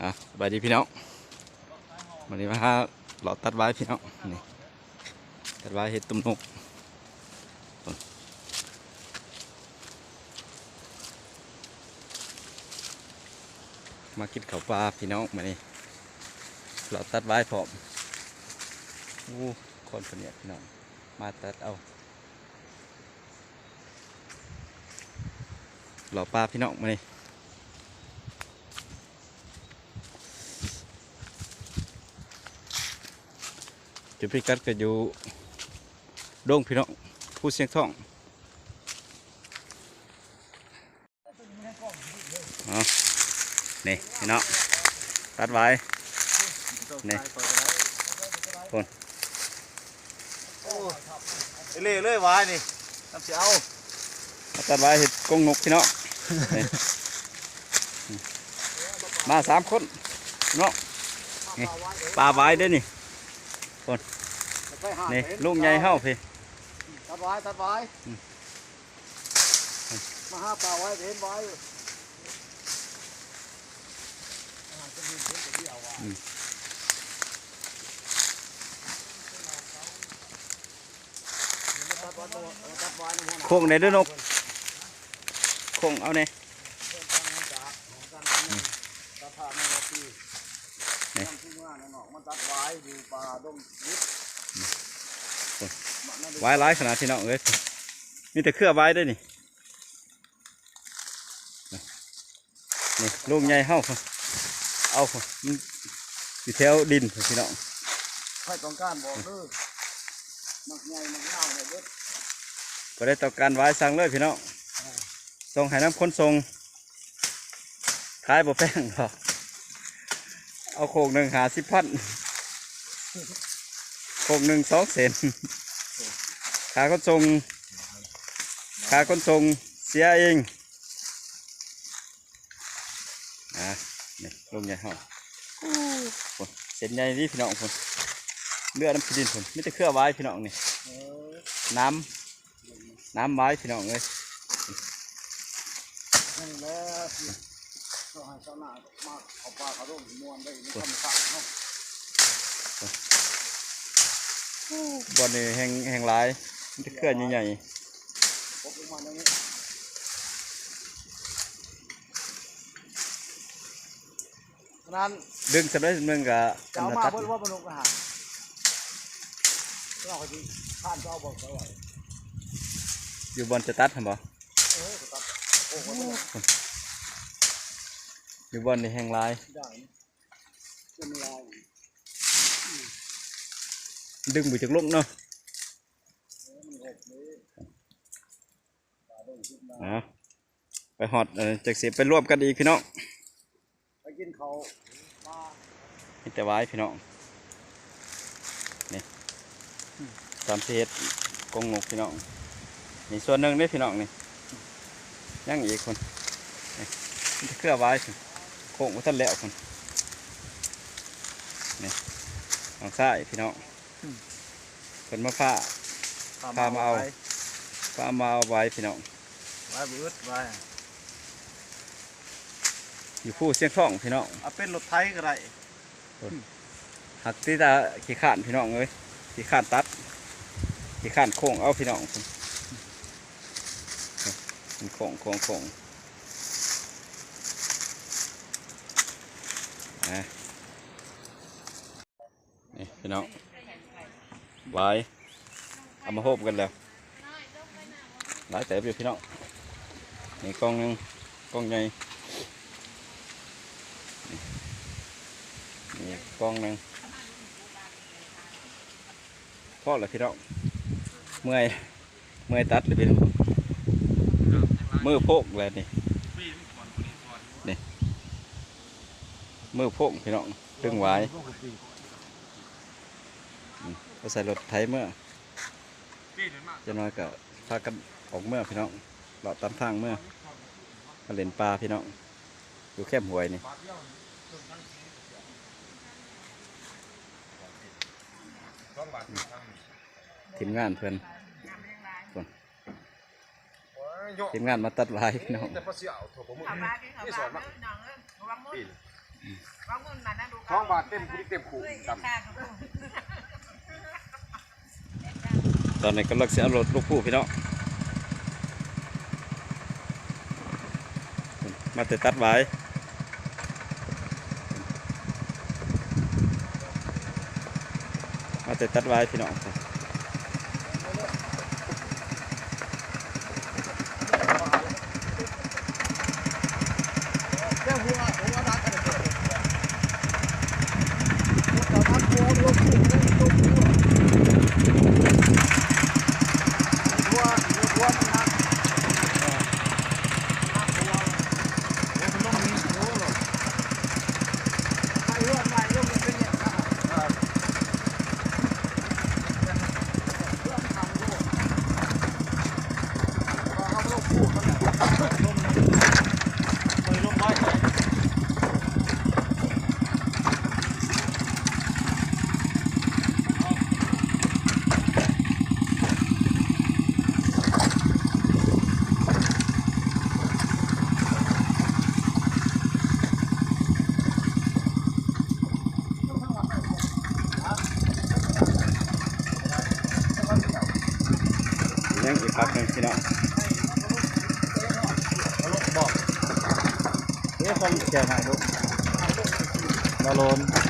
ອ່າ ສະບາຍດີພີ່ນ້ອງ ມື້ນີ້ມາຫາເລາະຕັດຫວາຍພີ່ນ້ອງ ນີ້ ຕັດຫວາຍເຮັດຕຸ່ມນົກ ມາກິນເຂົ້າປ່າພີ່ນ້ອງ ມື້ນີ້ເລາະຕັດຫວາຍພ້ອມ ໂອ້ ຄອນພະເນຍດພີ່ນ້ອງ ມາຕັດເອົາ ເລາະປ່າພີ່ນ້ອງ ມື້ນີ້ ຈຸດພິກັດກໍຢູ່ດົງພີ່ນ້ອງ ພູຊຽງທອງ ເອົາ ນີ້ພີ່ນ້ອງ ຕັດຫວາຍ ນີ້ ພຸ້ນ ໂອ້ ເລເລີຍຫວາຍນີ້ ນຳຊິເອົາ ມາຕັດຫວາຍເຮັດກົງນົກພີ່ນ້ອງ ນີ້ ມາສາມຄົນພີ່ນ້ອງ ນີ້ ປາຫວາຍເດ້ນີ້ ພຸ້ນ ນີ້ ລຸງໃຫຍ່ເຮົາພີ້ ຕັດຫວາຍ ຕັດຫວາຍ ອືມ ມາຫາປາຫວາຍກໍເຫັນຫວາຍຢູ່ ອືມ ໂຄ້ງແດ່ເດີນົກ ໂຄ້ງເອົາແດ່ ນີ້ ຫວາຍຫຼາຍຂະໜາດພີ່ນ້ອງເອີຍ ມີແຕ່ເຄືອຫວາຍເດ້ນີ້ ນີ້ລຸງໃຫຍ່ເຮົາ ເອົາ ມັນຢູ່ແຖວດິນພຸ້ນພີ່ນ້ອງ ໃຜຕ້ອງການບອກເດີ ມັກໃຫຍ່ມັກຍາວໃຫ້ເບິດ ຜູ້ໃດຕ້ອງການຫວາຍສັ່ງເລີຍພີ່ນ້ອງ ເອີ ສົ່ງໃຫ້ນຳຂົນສົ່ງ ຂາຍບໍ່ແພງດອກ ເອົາໂຄກໜຶ່ງຫ້າສິບພັນ ໂຄກໜຶ່ງສອງແສນ ຄ່າຂົນສົ່ງ ຄ່າຂົນສົ່ງເສຍເອງ ອ່າ ນີ້ລຸງໃຫຍ່ເຮົາ ໂອ້ ເສັ້ນໃຫຍ່ນີ້ພີ່ນ້ອງພຸ້ນ ເລືອນຳທີ່ດິນພຸ້ນ ມີແຕ່ເຄືອຫວາຍພີ່ນ້ອງນີ້ ເອີ ນ້ຳ ນ້ຳຫວາຍພີ່ນ້ອງເອີຍ ນັ້ນແຫຼະ ເຮົາໃຫ້ຊາວນາມາເຂົ້າປ່າເຂົ້າດົງມ່ວນໄດ້ໃນທຳມະຊາດເນາະ ໂອ້ ບ່ອນນີ້ແຮ່ງ ແຮ່ງຫຼາຍ ມີແຕ່ເຄືອໃຫຍ່ໆ ປົກລົງມາແນວນີ້ ອັນນັ້ນ ດຶງສຳເລັດໜຶ່ງກະ ຈະເອົາມາເບິດວ່າ ປາດຸກນະຫາ ເຮົາກໍຊິຄານເອົາບໍ່ ເອົາໄວ້ ຢູ່ບ່ອນຈະຕັດຫັ້ນບໍ່? ເອີ ຈະຕັດ ໂອ້ໂຫ ຢູ່ບ່ອນນີ້ແຮ່ງຫຼາຍ ໄດ້ ເປັນລາຍ ດຶງບໍ່ຈັກລົງເນາະ ເອີ ມັນຫົກເດ້ ອ່າ ໄປຮອດ ເອີ ຈັກຊິໄປລວມກັນອີກພີ່ນ້ອງ ໄປກິນເຂົ້າປ່າ ມີແຕ່ຫວາຍພີ່ນ້ອງ ນີ້ ຕາມຊິເຮັດກົງນົກພີ່ນ້ອງ ນີ້ສ່ວນໜຶ່ງເດ້ພີ່ນ້ອງນີ້ ຍັງອີກພຸ້ນ ນີ້ ມີແຕ່ເຄືອຫວາຍພຸ້ນ ໂຄ້ງບໍ່ທັນແລ້ວພຸ້ນ ນີ້ ທາງຊ້າຍພີ່ນ້ອງ ອືມ ເພິ່ນມາພາ ພາມາເອົາ ພາມາເອົາຫວາຍພີ່ນ້ອງ ຫວາຍບໍ່ອຶດຫວາຍ ຢູ່ພູຊຽງທອງພີ່ນ້ອງ ເອົາເປັນລົດໄຖກໍໄດ້ ຫາກຕິດແຕ່ຂີ້ຄ້ານພີ່ນ້ອງເອີຍ ຂີ້ຄ້ານຕັດ ຂີ້ຄ້ານໂຄ້ງເອົາພີ່ນ້ອງ ມັນໂຄ້ງ ໂຄ້ງ ໂຄ້ງ ອ່າ ນີ້ພີ່ນ້ອງ ຫວາຍ ເອົາມາໂຮມກັນແລ້ວ ຫຼາຍເຕີບຢູ່ພີ່ນ້ອງ ນີ້ກອງໜຶ່ງ ກອງໃຫຍ່ ນີ້ ນີ້ກອງໜຶ່ງ ພໍແລ້ວພີ່ນ້ອງ ເມື່ອຍ ເມື່ອຍຕັດແລ້ວພີ່ນ້ອງ ມືໂພກແລ້ວນີ້ ນີ້ ມືໂພກພີ່ນ້ອງ ດຶງຫວາຍ ອືມ ເອົາໃສ່ລົດໄຖເມືອ ຈັກໜ້ອຍກໍພາກັນອອກເມືອພີ່ນ້ອງ ເລາະຕາມທາງເມືອ ມາຫຼິ້ນປ່າພີ່ນ້ອງ ຢູ່ແຄມຫ້ວຍນີ້ ທີມງານເພິ່ນ ພຸ້ນ ທີມງານມາຕັດຫວາຍພີ່ນ້ອງ ແຕ່ປາຊິເອົາໂທບໍ່ມື້ນີ້ສອນມາ ນີ້ ນີ້ ສອງບາດເຕັມ ຜູ້ທີ່ເຕັມຄູ່ກັນ. ຕອນນີ້ກຳລັງຊິເອົາລົດລົງພູພີ່ນ້ອງ ມາແຕ່ຕັດຫວາຍ ມາແຕ່ຕັດຫວາຍພີ່ນ້ອງ. ຍັງອີກພັກໜຶ່ງພີ່ນ້ອງ ເດ້ ຄອງແຈໃຫ້ລູກ ລາໂລນ.